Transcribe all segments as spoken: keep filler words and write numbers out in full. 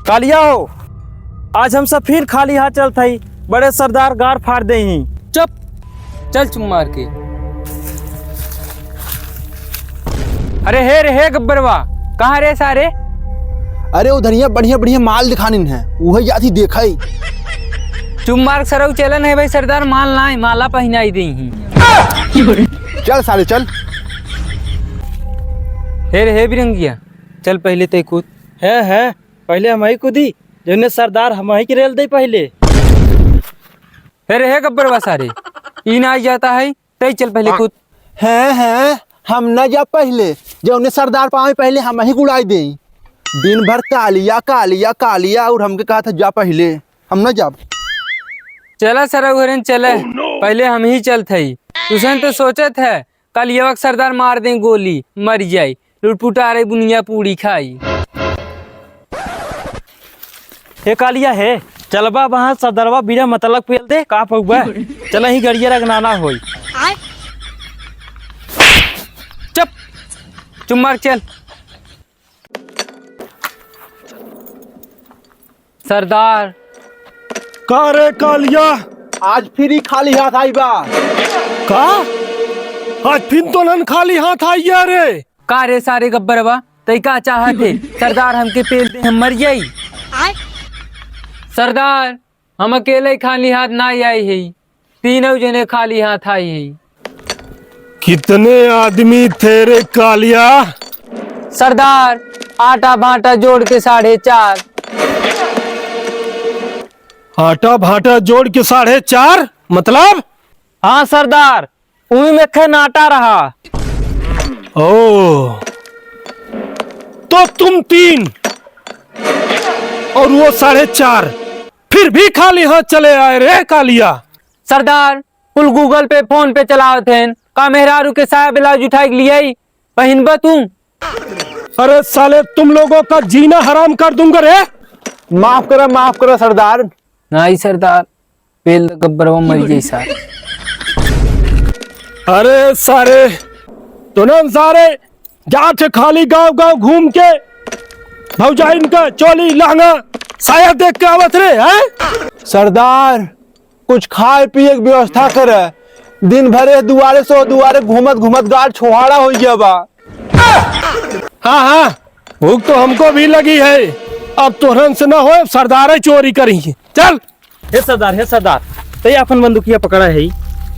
कालिया हो, आज हम सब फिर खाली हाथ चलत हई, बड़े सरदार गार फाड़ देइहीं। चुप, चल चुप मार के। अरे हे रे हे गब्बरवा, कहाँ रे सारे? अरे उधरिया बढ़िया बढ़िया माल दिखानिन है, उहै जात ही देखै। चुप मार सरऊ, चलन है भाई सरदार, माल नाई, माला पहिनाई देइहीं। चल सारे चल। हे रे हे बिरंगिया, चल पहिले तै कूद। हैं, हैं, पहिले हमहीं कूदी, जउने सरदार हमहीं के रेल देइ पहिले। अरे हे गब्बरवा सारे, ई ना आई जाता है, तै चल पहिले कूद। हैं, हैं, हम ना जाब पहिले, जउने सरदार पावे पहिले हमहीं के उड़ाई देइ। दिन भर कालिया, कालिया, कालिया, और हमके कहत है जा पहिले, हम ना जाब। चला सरऊ हरेन चले, पहिले हमहीं चलत हई। तुसन तो सोचत है, कालियवा के सरदार मार देइ गोली, मरि जाई, लुटपुटारे बुनिया पूड़ी खाई। हे कालिया हे, चलबा वहाँ सरदरवा बिना मतलब पेल दे, का पउबा? चला ही गड़िया रगनाना होई। चुप, चुप मार चल। सरदार। का रे कालिया? आज फिर ही खाली हाथ आई बा। का? आज फिर तोहन खाली हाथ आई है रे? का रे सारे गब्बरवा, तै का चाहत है? सरदार हमके पेल दे, हम मर जाई। सरदार, हम अकेले खाली हाथ ना आई है, तीनों जने खाली हाथ आई है। कितने आदमी थे रे कालिया? सरदार, आटा भाटा जोड़ के साढ़े चार। आटा भाटा जोड़ के साढ़े चार? मतलब? हाँ सरदार, उही में खे नाटा रहा। ओ, तो तुम तीन और वो साढ़े चार, फिर भी खाली हाथ चले आए रे कालिया। सरदार, कुल Google Pay, PhonePe चलावत हैं, का मेहरारू के साया ब्लाउज उठाई के लियाई, पहिनबा तू? अरे साले, तुम लोगों का जीना हराम कर दूंगा रे। माफ करा, माफ करा सरदार। नाई सरदार, पेल द गब्बरवा मरि जाई सार। अरे सारे, तोहन सारे जात है खाली गांव गांव घूम के भौजाइन का चोली लहंगा साया देख के आवत रे, हैं? सरदार, कुछ खाए पिए के व्यवस्था करे। दिन भर ए दुआरे से ओ दुआरे घूमत घूमत गाल छोहाड़ा होइ गया बा। हाँ, हाँ, भूख तो हमको भी लगी है। अब तोहरन से ना होए, अब सरदारे चोरी करी। चल। हे सरदार, हे सरदार, तै आपन बंदूकिया पकड़ा है,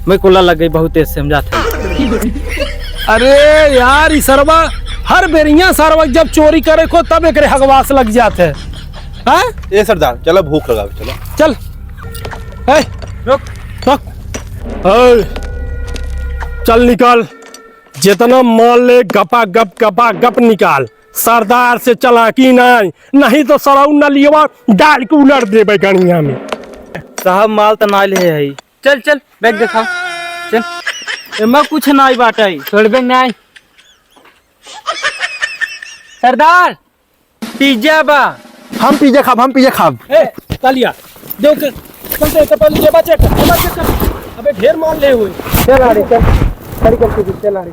मैं कोला लग गई बहुत तेज से, हम जात है। अरे यार, ई सरवा हर बेरिया सरवा जब चोरी करे को तब एकरे हगवास लग जात है। हाँ? ए सरदार, चलो भूख लगा, चलो। चल। ए, रुक। रुक। ए, चल निकाल। जितना माल ले गपा गप, गपा गप निकाल। सरदार से चलाकी नाई, नहीं तो सरऊ नलियवा डाल के उलट देबे गणिया में। साहब, माल त ना ले है। चल, चल, बैग देखा। चल। एमा कुछ नाई बाटे। छोड़बे नाई। सरदार, पिज्जा बा। हम पिज्जा खाब, हम पिज्जा खाब। ए, कालिया, देख, चल, चल, चल, पहले जेबा चेक कर, जेबा चेक कर। अबे, ढेर माल ले हुए। चल, आ रे, चल। खड़ी करके दे, चल, आ रे।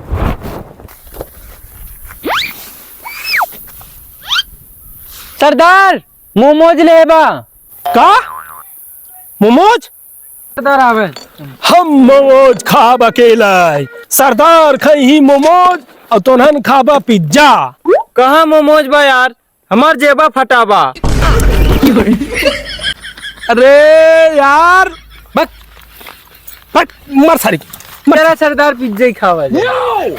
सरदार, मोमोज लेबा। का? मोमोज? सरदार आवे। हम मोमोज खाब अकेला, सरदार खइहीं मोमोज और तोहन खाबा पिज्जा। कहाँ मोमोज बा यार, हमार जेबा फटा बा। अरे यार, बक, बक, मर सारी, मर। तेरा सरदार पिज्जा ही खावा जाए।